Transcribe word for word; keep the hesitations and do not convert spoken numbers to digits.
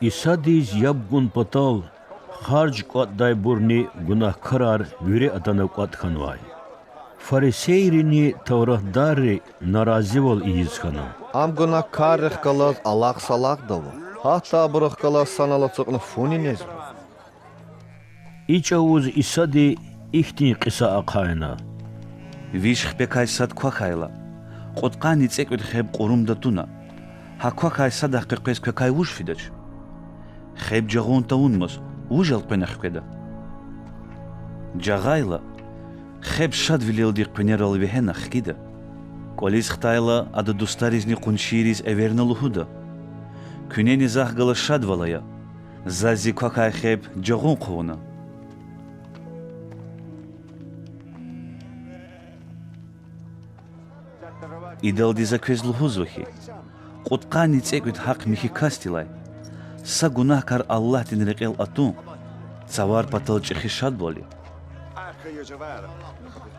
Исадиз яб гун патал харж кӀватӀдайбурни гунагькарар вири атана кӀватӀ хьанвай. Фарисейрини тавратдарри наразивал ийиз хьана: Ам гунагькаррихъ галаз алакь-салакьда ава, гьатта абурухъ галаз санал ацукьна фуни незва. И чӀавуз Исади ихьтин кьиса ахъайна: Виш хпекай сад квахьайла, кьудкъанни цӀекӀуьд хеб кьурумда туна, гьа квахьай садахъ къекъвез квекай вуж фидач? Хеб жагъун тавунмаз, вуж элкъвена хкведа? Жагъайла, хеб шадвилелди къуьнерал вегьена хкида. КӀвализ хтайла, ада дустаризни къуншийриз эверна лугьуда: Куьнени Захъ галаз шадвал ая, заз зи квахьай хеб жагъун хъувуна. Идалди За квез лугьузва хьи, кьудкъанни цӀекӀуьд гьахъ михьи касдилай са гунагькар Аллагьдин рекьел атун цавар патал чӀехи шадвал я.